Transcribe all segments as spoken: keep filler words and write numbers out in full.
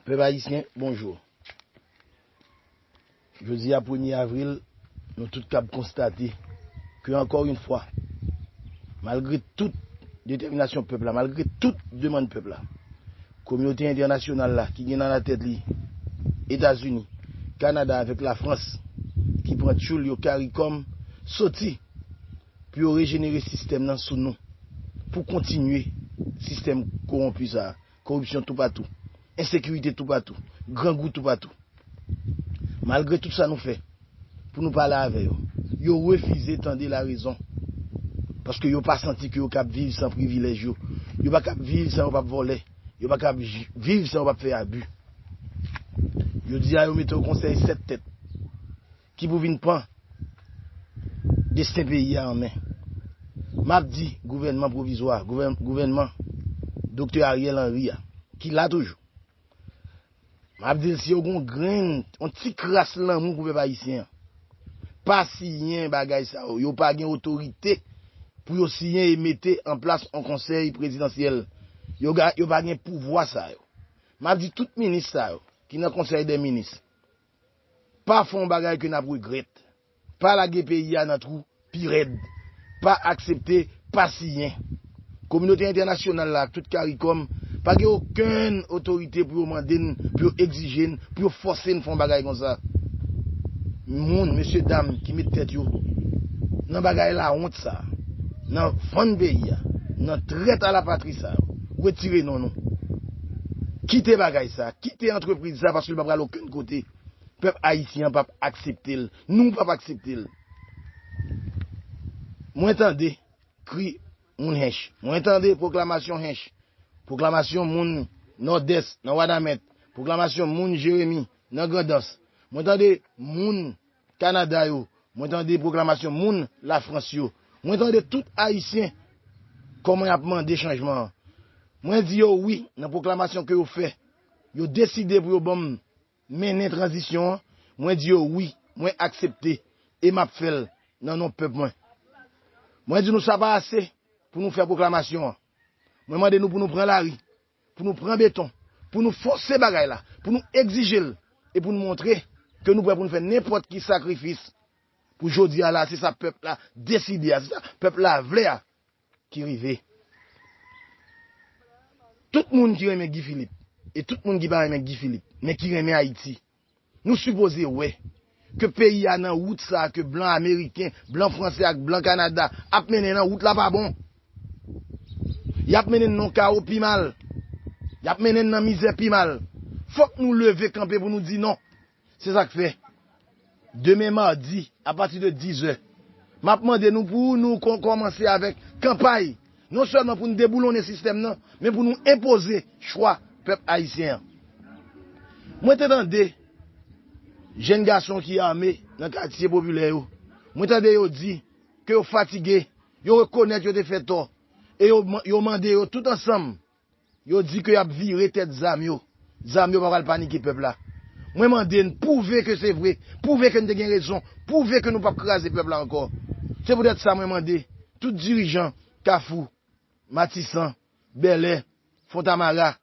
Pèp ayisyen, bonjou. Jodi a, premye avril, nou tout kab konstate ke, ankò yon fwa, malgre tout detèminasyon pèp la, malgre tout demann pèp la, kominote entènasyonal la, ki gen nan latèt li Etazini, Kanada avèk Lafrans, ki pran tchoul yo, karikòm, soti pou yo rejenere sistèm nan sou nou, pou kontinye sistèm kowonpi sa a, koripsyon toupatou, ensekirite toupatou, grangou toupatou. Malgre tout sa nou fè pou nou pale avè yo, yo refize tande larezon, paske yo pa santi ke yo kab viv san privilèj yo, yo pa kab viv san yo p ap vòlè, yo pa kab j- viv san yo p ap fè abi. Jodi a, yo mete yon konsèy sèt tèt ki pou vin pran desten peyi a an men. M ap di gouvènman pwovizwa, gouvèn- gouvènman Doktè Ariel Henry a, ki la toujou. M ap di l, si yo gen yon grenn, yon ti kras lanmou pou pèp ayisyen an, pa siyen bagay sa yo. Yo pa gen otorite pou yo siyen e mete an plas yon konsèy prezidansyèl. Yo ga- yo pa gen pouvwa sa yo. M ap di tout minis sa yo ki nan konsèy dè minis, pa fè yon bagay ke n ap regrèt. Pa lage peyi a nan twou pi rèd. Pa aksepte, pa siyen. Kominote entènasyonal la ak tout karikòm pa gen okenn otorite pou yo mande n, pou yo egzije n, pou yo fòse n fè yon bagay konsa. Moun, mesye dam ki met tèt yo nan bagay lawont sa, nan vann peyi a, nan trèt a la patri sa, retire non nou. Kite bagay sa, kite antrepriz sa, paske l pa pral okenn kote. Pèp ayisyen an p ap aksepte l. Nou p ap aksepte l. Mwen tande kri moun Hench. Mwen tande pwoklamasyon Hench. Pwoklamasyon moun Nòdès nan Wanament. Pwoklamasyon moun Jeremi nan Grandans. Mwen tande moun Kanada yo. Mwen tande pwoklamasyon moun Lafrans yo. Mwen tande tout Ayisyen kòman y ap mande chanjman an. Mwen di yo wi nan pwoklamasyon ke yo fè. Yo deside pou yo ban m mennen tranzisyon an, mwen di yo wi, mwen aksepte, e m ap fè l nan non pèp mwen. Mwen di nou sa pa ase pou nou fè pwoklamasyon an. Mwen mande nou pou nou pran lari, pou nou pran beton, pou nou fòse bagay la, pou nou egzije l, e pou nou montre ke nou prè pou nou fè nenpòt ki sakrifis pou jodi a la, se sa pèp la deside a, se sa pèp la vle a ki rive. Tout moun ki renmen Guy Philippe, e tout moun ki pa renmen Guy Philippe, men ki renmen Ayiti, nou sipoze wè ke peyi a nan wout sa a ke blan ameriken, blan franse ak blan Kanada ap mennen nan wout la pa bon. Y ap mennen n nan kawo pi mal. Y ap mennen n nan mizè pi mal. Fòk nou leve kanpe pou nou di non. Se sa k fè, demen madi, apati de dizè, m ap mande nou pou nou kon- kòmanse avèk kanpay, non sèlman pou n deboulonnen sistèm nan, men pou nou enpoze chwa pèp ayisyen an. Mwen te tande jèn gason ki ame nan katye popilè yo. Mwen tande yo di ke yo fatige, yo rekonèt yo te fè tò, e yo, yo mande yo tout ansanm, yo di ke y ap vire tèt zam yo. Zam yo pa pral panike pèp la. Mwen mande n pwouve ke se vre, pwouve ke n te gen rezon, pwouve ke nou p ap kraze pèp la ankò. Se poutèt sa mwen mande tout dirijan Kafou, Matisan, Bèlè, Fontamara,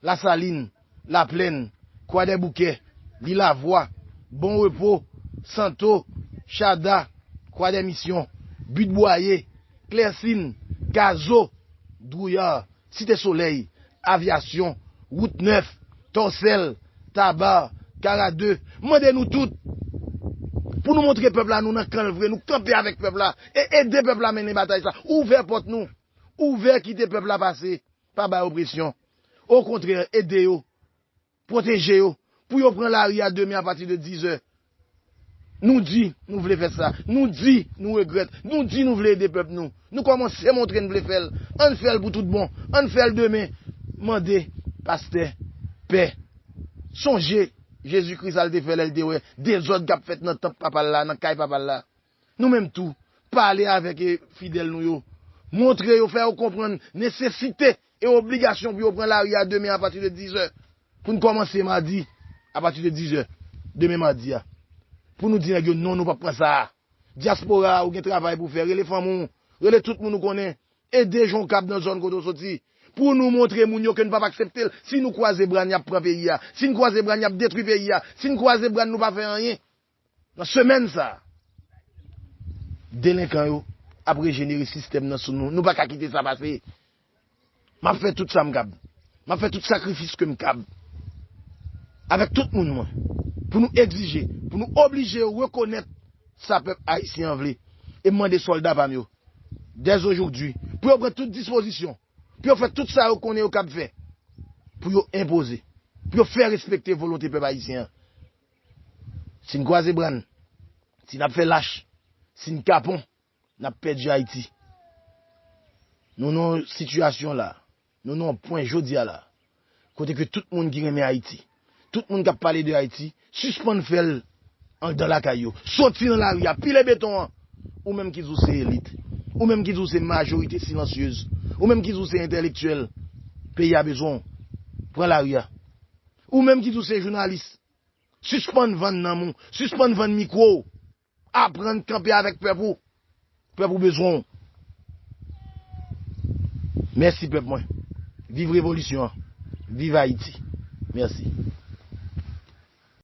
Lasalin, Laplèn, Kwadèboukè, Lilavwa, Bon Repo, Santo, Chada, Kwadèmisyon, Bit Bwaye, Klèsin, Gazo, Dwouya, Site Solèy, Avyasyon, Wout Nèf, Tòsèl, Taba, Kara de, mande nou tout pou nou montre pèp la nou nan kan l vre, nou kanpe avèk pèp la e ede pèp la mennen batay sa. Ouvè pòt nou, ouvè kite pèp la pase, pa bay opresyon. Okontrè, ede yo, pwoteje yo, pou yo pran lari a demen apati de dizè. Nou di nou vle fè sa, nou di nou regrèt, nou di nou vle ede pèp nou. Nou kòmanse montre n vle fè l. Ann fè l pou tout bon, ann fè l demen. Mande pastè, pè, sonje Jezi Kris al te fè lè l te wè dezòd k ap fèt nan tanp papa l la, nan kay papa l la. Nou menm tou, pale avèk e, fidèl nou yo. Montre yo, fè yo konprann nesesite e obligasyon pou yo pran lari a demen apati de dizè. Pou n kòmanse madi, apati de dizè, demen madi a. Pou nou di nèg yo non, nou p ap pran sa a. Dyaspora a, ou gen travay pou w fè, rele fanmi w, rele tout moun ou konnen, ede Jon Kab nan zòn kote w soti, pou nou montre moun yo ke n p ap aksepte l. Si nou kwaze bra n, y ap pran peyi a. Si n kwaze bra n, y ap detwi peyi a. Si n kwaze bra n, nou pa fè anyen. Nan semèn sa a, delenkan yo ap rejenere sistèm nan sou nou. Nou pa ka kite sa pase. M ap fè tout sa m kab. M ap fè tout sakrifis ke m kab. Avèk tout moun mwen. Pou nou egzije, pou nou oblije yo rekonèt sa pèp ayisyen an vle. E m mande sòlda pa m yo, dèzojodwi, pou yo pran tout dispozisyon, pou yo fè tout sa yo konnen yo kab fè, pou yo enpoze, pou yo fè respekte volonte pèp ayisyen an. Si n kwaze bra n, si n ap fè lach, si n kapon, n ap pèdi Ayiti. Nou nan yon sitiyasyon la, nou nan yon pwen jodi a la, kote ke tout moun ki renmen Ayiti, tout moun k ap pale de Ayiti, sispann fè l anndan lakay yo. Soti nan lari a, pile beton an. Ou menm ki di w se elit, ou menm ki di w se majorite silansyez, ou menm ki di w se entèlektyèl, peyi a bezwen w. Pran lari a. Ou menm ki di w se jounalis, sispann vann nanm ou, sispann vann mikwo w. Aprann kanpe avèk pèp ou. Pèp ou bezwen w. Mèsi pèp mwen. Viv revolisyon an. Viv Ayiti. Mèsi.